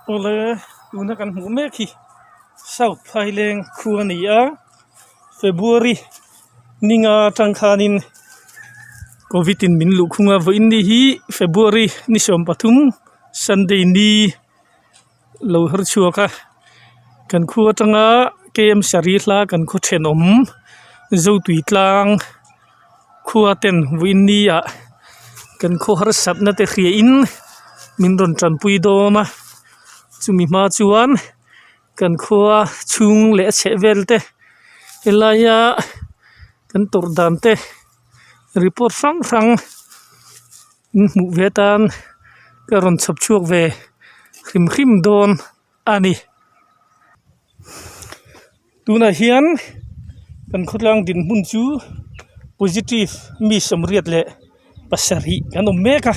Awle tuna kan hmuh mek hi South Phaileng khua a ni a February ninga atang khanin covid in min luh khung a vawiin ni hi February ni 13 Sunday ni lo her chhuak a kan khua atanga K M saree hla kan khaw thenawm Zotui tlang khua ten vawiin ni ah kan khaw harsatna te hria in min rawn tanpui dawn a chumi hma chuan kan khua chhung leh a chheh vel te helaia kan tawrh dan te report hrang hrang in hmuh ve atan ka rawn chhawp chhuak ve hrim hrim dawn a ni. Tunah hian kan khawtlang dinhmun chu positive mi sawmriat leh pasarih kan awm mek a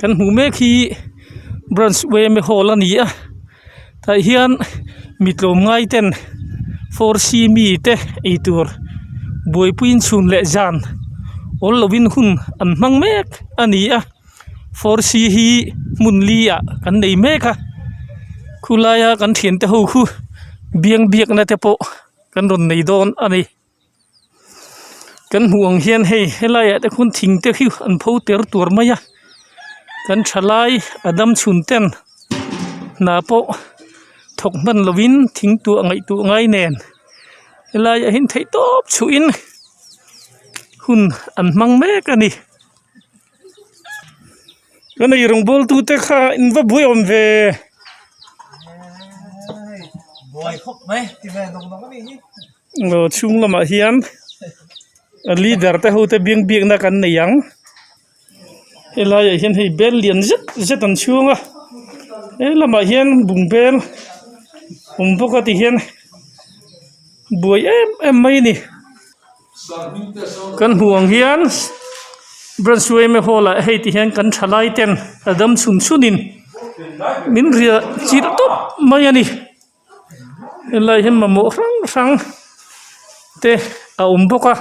kan hmuh mek hi branch yma hall a ni a tah hian mi tlawmngai ten four c mi te eitur buaipuiin chhun leh zan awl lovin hun an hmang mek a ni a. Four c hi hmun li ah kan nei mek a khulaia kan thiante ho khu biang biakna te pawh kan rawn nei dawn a ni kan hmuh ang hian hei helaiah te khuan thing te khi an pho ter tuar mai a kan thalai a dam chhun ten hna pawh thawk hman lovin thing tuah ngaihtuah ngai nen helaiah hian theih tawp chhuhin hun an hmang mek a ni. Kan ei rawng bawl tu te kha in va buai awm ve. Buai khawp mai ti ve nawk nawk a nih hi. Aw chhung lamah hian leader te ho te biang biakna kan nei ang. Helaiah hian hei bel lian zet zet an chhung a he lamah hian bungbel awm bawk a ti hian buai em em mai a ni. Kan hmuh ang hian branch yma hall ah hei ti hian kan thalai ten a dam chhun chhun in min riah chilh tawp mai a ni helai hi mamawh hrang hrang te a awm bawk a.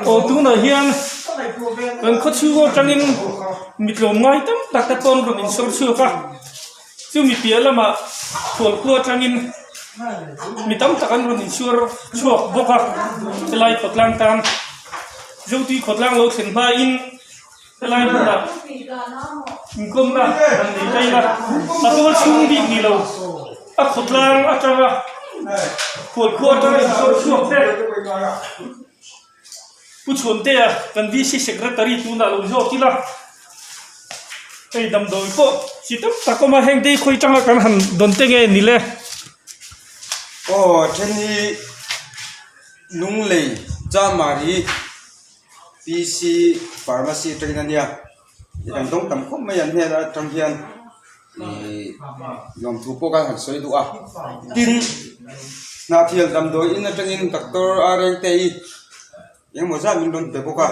Aw tunah hian kan khaw chhung atangin mi tlawmngai tam tak te pawh an rawn insawr chhuak a chumi piah lamah khualkhua atangin mi tam tak an rawn insawr chhuak bawk a helai khawtlang tan zotui khawtlang lo thlen hmain helai hmunah inkawmna an nei daih a a tual chhung bik ni lo a khawtlang atanga khualkhua atanga insawr chhuak te Pu Chhuantea kan VC Secretary tunah lo zawk ila hei damdawi pawh chi tam tak awm a heng te hi khawi tanga kan han dawn te nge ni le. Aw then hi Lunglei Chamari. P_c pharmacy atangin a nia kan dawng tam khawp mai an hnen atang hian ihh lawmthu pawh khan han sawi duh a tin hnahthial damdawi in atangin doctor a reng te hi engemaw zat min rawn pe bawk a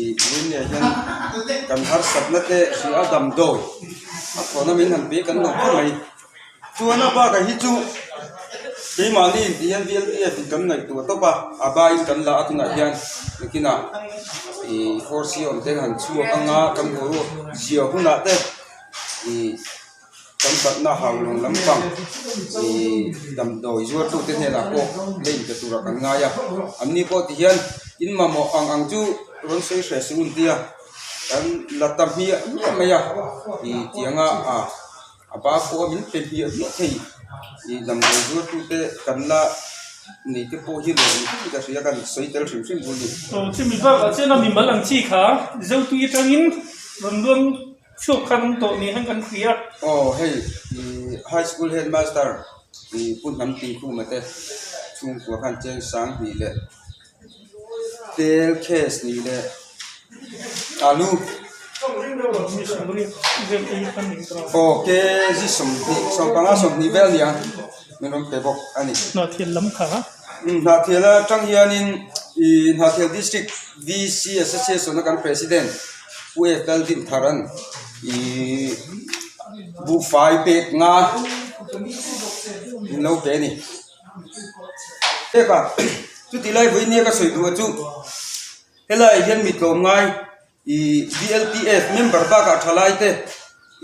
ih vawiin ah hian kan harsatna te hria a damdawi a thawhna min han pe kan lo khawp mai. Chuan a bak ah hi chu keimahni tih hian V L P F in kan ngaihtuah tawp a a baiin kan la a tunah hian nakinah ih four c awm te han chhuak anga kan boruak zia hunah te ih kan batna hau lawng lampang ih damdawi zuar tu te hnenah pawh la inpe turah kan ngai a anni pawh ti hian in mamawh ang ang chu rawn sawi hreh suh un tia kan la ta hmiah hmiah mai a ih tianga ah. A ba pawh a min pe hmiah hmiah thei ih damdawi zuar tute kan la nei te pawh hi lawm ni ka hria kan sawi tel hrim hrim bul ni. Aw chumi bakah chuan a mimal ang chi kha Zotui atangin rawn luang chhuak khan awm tawh ni hian kan hria. Aw hei ih high school headmaster ih Pu Hnam Tingkhuma te chhungkua khan cheng sang hnih leh Tel case nih leh alu aw kg 20 15 20 vel a ni ang min rawn pe bawk a ni. Hnahthial lam kha. Hnahthial atang hianin ih Hnahthial District V_C Association a kan President Pu F Laldinthara'n ih buhfai pek nga min lo pe a ni. Peka, chuti lai vawinia ka sawi duh a chu helaiah hian mi tlawmngai Ih VLTF member bakah thalai te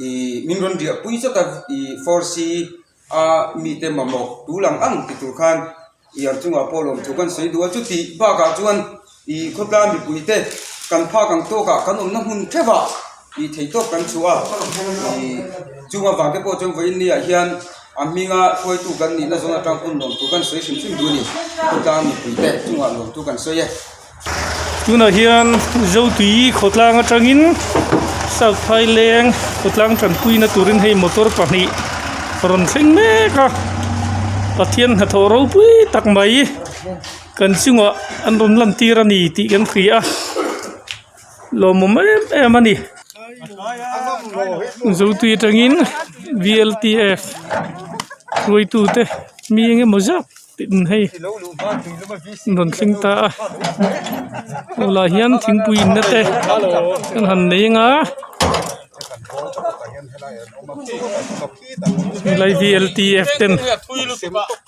ih min rawn riah pui zet a ih four C a mite mamawh tul ang ang ti tur khan ih an chungah pawh lawmthu kan sawi duh a chuti bakah chuan ih khawtlang mipui te kan phak ang tawkah kan awmna hmun theuh ah ih thei tawk kan chhuah a ih chung avang te pawh chuan vawiin ni ah hian a hminga hruaitu kan nihna zawn atang hun lawmthu kan sawi hrim hrim duh a ni khawtlang mipui te chungah lawmthu kan sawi e. Tunah hian Zotui khawtlang atangin South Phaileng khawtlang tanpuina turin hei motor pahnih rawn thleng mek a Pathian hnathawh ropui tak mai kan chungah an rawn lan tir a ni tih kan hria a lawmawm em em a ni. Zotui atangin V L T F hruaitute mi engemaw zat. Tin hei rawn thleng ta a tunah hian thingpui in na te an han nei ang a helai V L T F ten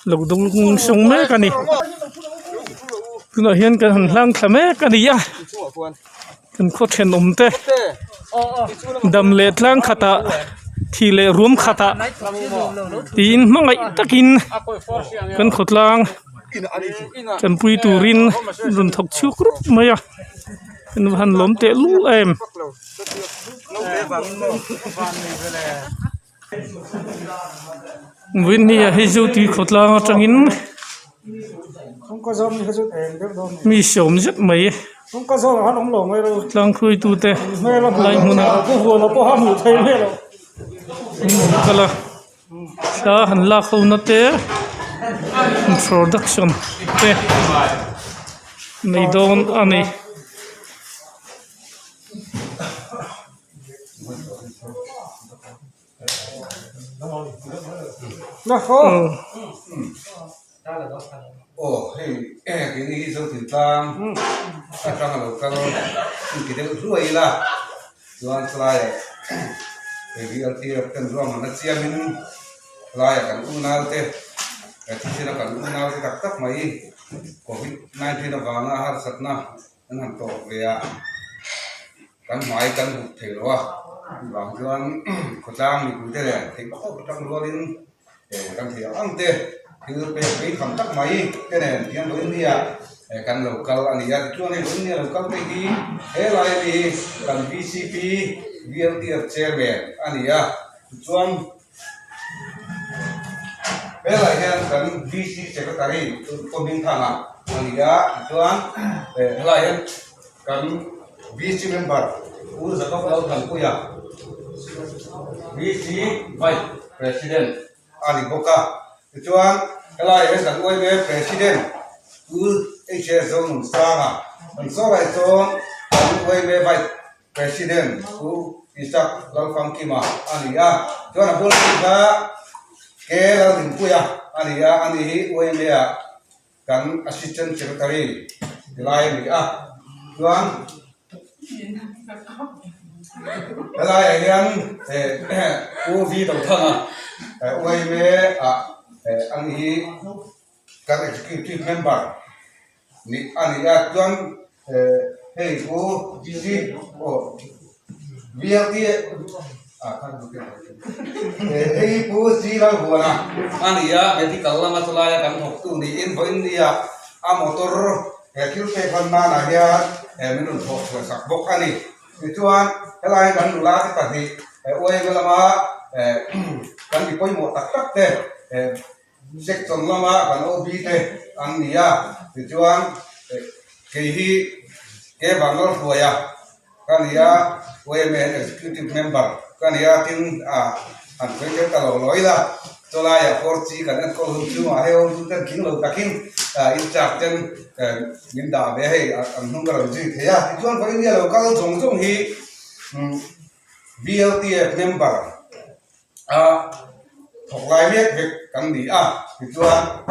lo dawng sawng mek a ni tunah hian kan han hlang thla mek a ni a kan khaw thenawm te dam leh tlang khatah thi leh ruam khatah tiin hmangaih takin kan khawtlang tanpui turin rawn thawk chhuak rup mai a an va han lawm teh lul em. Vawiin hei Zotui khawtlang atangin mi sawm zet mai tlang hruaitute lai hmunah an rawn kal a thla han lak ho na te introduction te nei dawn a ni. Aw hei keini hi Zotin tlang atanga lo kal inti deuh hluai ila chuan chulaiah hei VLTF ten ruahmanna chiamin chulaiah kan unaute thisen a kan unaute tak tak mai covid 19 avanga harsatna Kan han tawk ve a, kan hmai kan hup thei lo a, chuvang chuan khawtlang mipuite leh theih tawk atang rualin kan thei ang ang te thil pek phei tham tak mai te nen tiang lo India kan lo kal a ni a, tichuan hei lo India lo kal te hi helai a ni hi kan VCP VLTF chairman a ni a, tichuan Helai hian kan VC Secretary Pu Hmingthanga a ni a, tichuan helai hian kan VC member Pu Jacob Lalthanpuia VC Vice President a ni bawk a, tichuan helai hian kan yma President Pu HS Zonunsanga an sawi chuan kan yma Vice President Pu Isaac Lalfangkima a ni a, chuan a bul hi kha K Laldinpuia a ni a, ani hi YMA ah kan Assistant Secretary ti lai a ni a, chuan helaiah hian Pu V Dothanga YMA ah ani hi kan Executive Member Ni a ni a chuan hei chu VC aw VLT ah khan hei chu C Lalhuana a ni a medical lama chulaia kan thawktu niin vawiin nia a motor he thil pek hman nanah hian min rawn thawh chhuah sak bawk a ni tichuan helai kan nula te pahnih uaima lama kan mi pawimawh tak tak te. Section lama kan OB te an ni a, tichuan kei hi K Vanlalhruaia ka ni a, YMA Executive Member ka ni a, tin han sawi tel ta lo lo ila, chulaiah 4G kan enkawl hun chungah hei ho ten tling lo takin in charge ten min dah ve a, hei an hnung ka rawn zui thei a, tichuan vawiin nia lo kal zawng zawng hi VLTF member a thawk lai mek vek kan ni a tichuan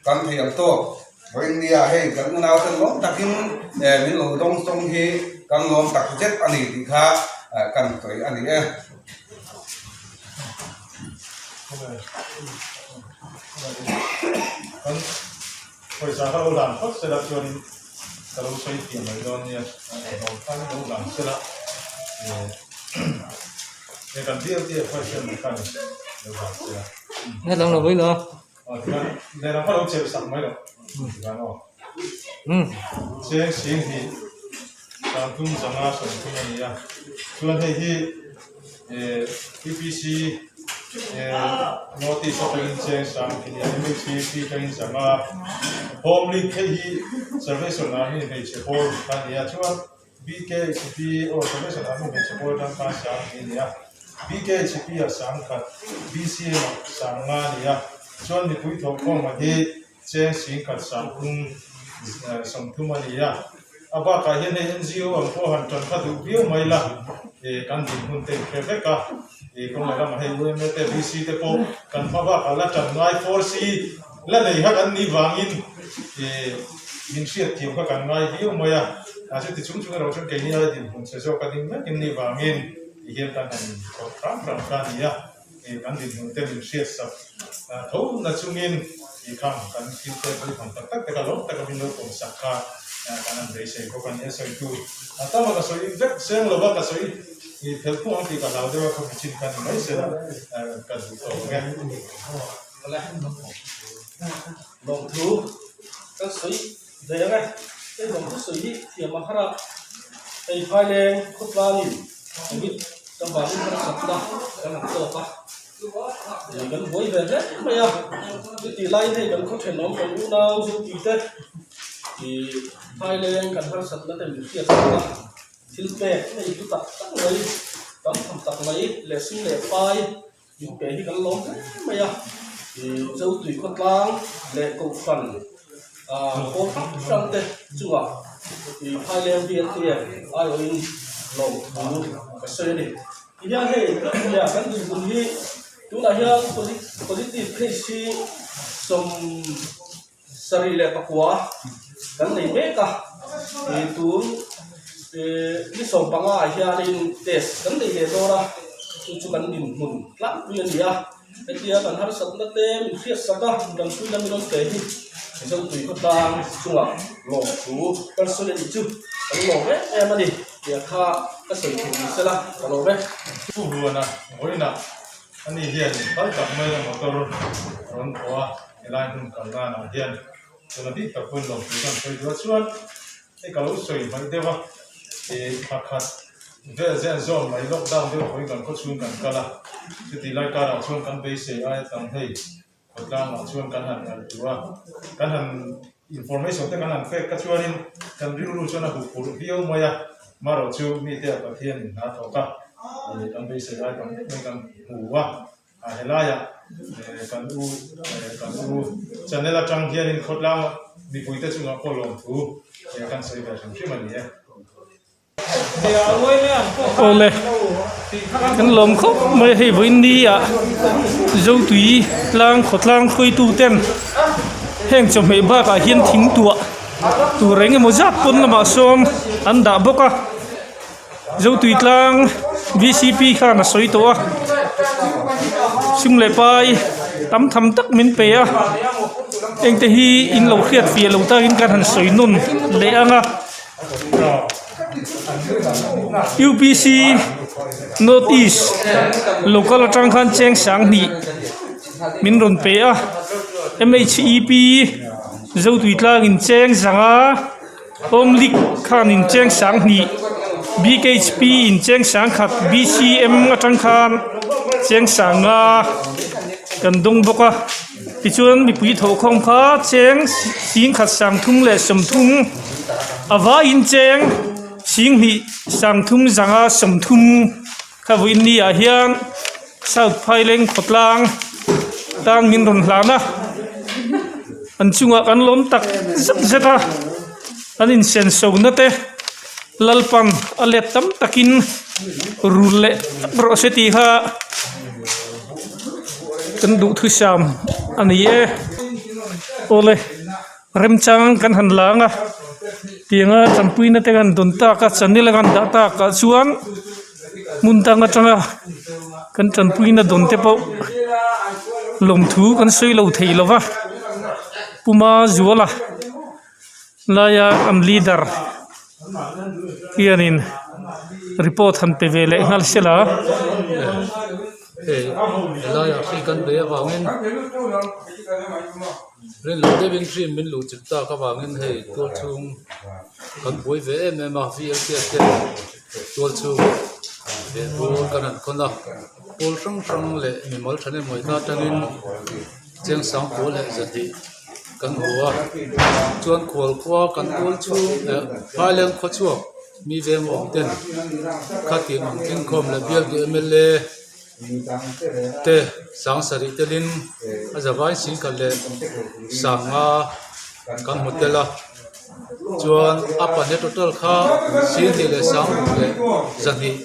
kan thei ang tawk vawiin nia hei kan unau ten lawm takin min lo dawng sawng hi kan lawm tak zet a ni tih kha kan sawi a ni e. Pawisa ka lo dan phawt sela chuanin. Ka lo sawi fiah mai dawn nia, hlawm khan lo lang sela eh kan bial te pawh hian mai khan lo lang sela. Nge dang lo mai lo. Aw tichuan lehlam kha lo chelh sak mai lo tichuan aw. Cheng sing hi sangthum zanga sawmthum a ni a, chuan hei hi eh PPC eh notice atangin cheng sang hi a ni a, MHP atangin zanga home league hei hi salvation army hmeichhe pawl kha a ni a, chuan BKHP aw salvation army hmeichhe pawl atang khan sang hi a ni a, BKHP ah sang khat BCM ah sang nga a ni a, chuan mipui thawhkhawm ah hi Cheng singkhat sangphum sawmthum a ni a, a bakah hian hei NGO ang pawh han tan kha duh viau mai la, ih kan dinhmun te in hre vek a, ih kawng leh lamah hei UMA te VC te pawh kan hma bakah la tan ngai force hi la nei kha kan nih vangin ih min hriat thiam kha kan ngai viau mai a, a chuti chung chung erawh chuan keini aia dinhmun chhe zawk a ding vekin nih vangin ti hian kan han inchhawp hram hram kha a ni a. Kan dinhmun te min hriat sak tho na chungin i khang kan thil te pawh i tham tak tak te kha lawm taka min lo pawm sak kha kan han beisei bawk a ni a sawi tu a tam a ka sawi vek seng lova ka sawi i phelh pawh ang tih ka hlau deuh a khawpi chin kha ni mai sela ka duh tawh ang e. Lawmthu kan sawi ve ang e, hei lawmthu sawi hi thiam a har a, hei Phaileng khawtlanin Covid ka vangin harsatna kan han tawk a, ih kan buai ve hle mai a, chutih laiin hei kan khaw thenawm kan unau zirtui te ih Phaileng kan harsatna te min hriat sak a, thil pek hei hlu tak tak mai tam tham tak mai leh sum leh pai Min pe hi kan lawm hle mai a, ih Zotui khawtlang leh Kohhran ah pawl hrang hrang te chungah ih Phaileng bialtea aiawhin lawmthu ka sawi a ni. Tihian hei nia kan dinhmun hi tunah hian positive case hi 74 kan nei mek a, ih tun ih ni 15 ah hianin test kan nei leh dawn a, chu chu kan dinhmun tlangpui a ni a, hetia kan harsatna te min hriat sak a, kan hrui lam in rawn pe hi Mizotui khawtlang chungah lawmthu kan sawi a nih chu kan lawm em em a ni tih kha ka sawi thei ni sela ka lawm e. Pu Huana vawiinah ani hian phal tak maia motor rawn thawh a. Helai hmun kal danah hian tuna bik tak hun lo tih kan sawi duh a chuan hei ka lo sawi hmaih deuh a ih thla khat vel zen zawn mai lockdown deuh pawhin kan khaw chhung kan kal a chutih lai karah chuan kan beisei aia tam hei khawtlangah chuan kan han ngal tur a kan han information te kan han pek kha chuanin kan rilru chuan a huphurh viau mai a marawh chu mite a Pathianin hna thawk a ih kan beisei ai tam deuh mai kan hmu a. A helaiah kan u kan u channel atang hianin khawtlang mipuite chungah pawh lawmthu kan sawi ve hrim hrim a ni e. Awle kan lawm khawp mai hei vawiin ni ah Zotui tlang khawtlang hruaitu ten heng chawhmeh bakah hian thing tuah tur eng emaw zat pawn lamah sawn an dah bawk a. Zotui tlang vcp khan a sawi tawh a sum leh pai tam tham tak min pe a engte hi in lo hriat fiah lo takin kan han sawi nawn leh ang a upc north east local atang khan cheng sanghnih min rawn pe a mhep zotui tlang in cheng zanga. Awmlik khan in cheng 2000 BKHP in cheng 10,000 BCM atang khan cheng 5,000 kan dawng bawk a tichuan mipui thawhkhawm kha cheng 10,030 leh 30 a vaiin cheng 2,030 zanga 30 kha vawiin ni ah hian South Phaileng khawtlang tan min rawn hlan a an chungah kan lawm tak zet zet a an insenso na te Lalpan a let tam takin rul leh tak rawh se tih kha kan duhthusam a ni e awle remchang kan han lang a tianga tanpuina te kan dawn tak a channel a kan dah tak ah chuan. Hmun dang atanga kan tanpuina dawn te pawh lawmthu kan sawi lo thei lo va Puma Zuala. Laia an leader hianin report han pe ve leh nghal sela. Hei helaiah hri kan bei avangin rinloh deuhin hri min luh chilh tak avangin hei tual chhung kan buai ve em em a V L P te tual chhung leh bur kan han khawn a pawl hrang hrang leh mimal thahnemngaihna atangin. Chiang sang pawl leh zahnih kan hmu a chuan khual khua kan tual chhung eh Thailand khaw chhuak mi veng awm ten khatiang ang tling khawm leh bialtu m l a te sang sarih telin a zavai singkhat leh sanga kan hmu tel a chuan a pahnih total kha singhnih leh sangruk leh zahnih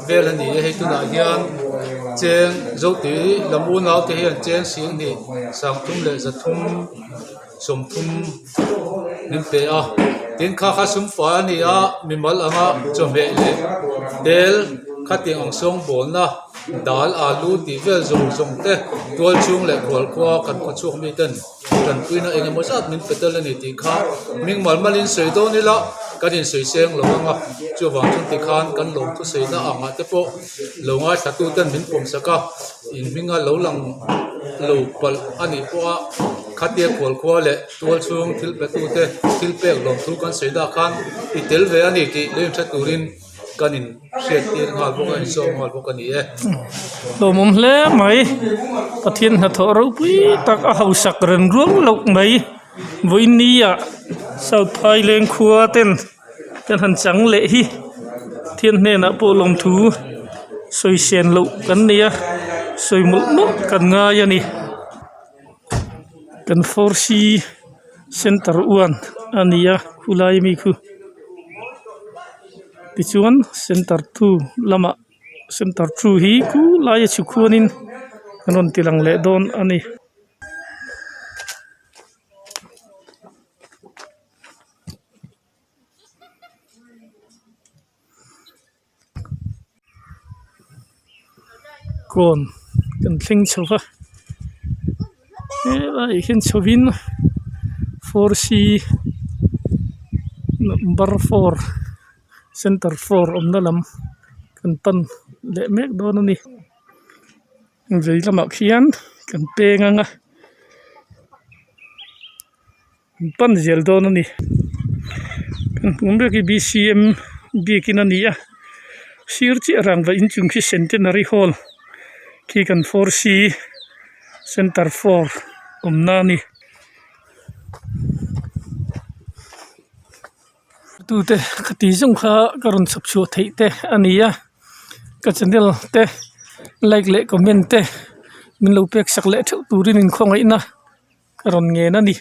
vel a ni a hei tunah hian cheng zotui lam unau te hian cheng singhnih sangthum leh zathum sawmthum min pe a tin kha kha sum fai a ni a mimal anga chawhmeh leh tel khatiang ang sawng bawlna dal alu tih vel zawng zawng te tual chhung leh khual khua kan khaw chhuak mi ten. Tanpuina eng emaw zat min pe tel a ni tih kha hming mal malin sawi dawn ila kan insawi seng lo ang a, chuvang chuan tikhan kan lawm thusaina angah te pawh lo ngaithla tu ten min pawm sak a, in hminga lo lang lo palh a nih pawh a khatia khualkhua leh tual chhung thil pe tu te thil pek lawm thu kan sawi dah khan i tel ve a ni tih lo inhre turin kan in hriat tir nghal bawk a inzawm nghal bawk a ni e. Hlawmawm hle mai Pathian hnathawh ropui tak a hausak reng rual loh mai vawiin ah South Phaileng khua ten kan han chang leh hi Pathian hnenah pawh lawmthu sawi sen loh kan nei a sawi mawlh mawlh kan ngai a ni kan 4c center one a ni a khulai ami khu. Tichuan center two lamah center two hi khu laia chhuk khuanin an rawn ti lang leh dawn a ni. Kawn kan thleng chho va helaiah hian chhovin 4c number 4 center 4 awmna lam kan pan leh mek dawn a ni vei lamah khian kan peng ang a. An pan zel dawn a ni kan hmuh mek hi b c m biakin a ni a sir chiah rangva inchung khi centenary hall khi kan 4c center 4 awmna a ni. Tute khati zawng kha ka rawn chhawp chhuah theih te a ni a ka channel te like leh comment te min lo pek sak leh theuh turin in khawngaihna. Ka rawn ngen a ni.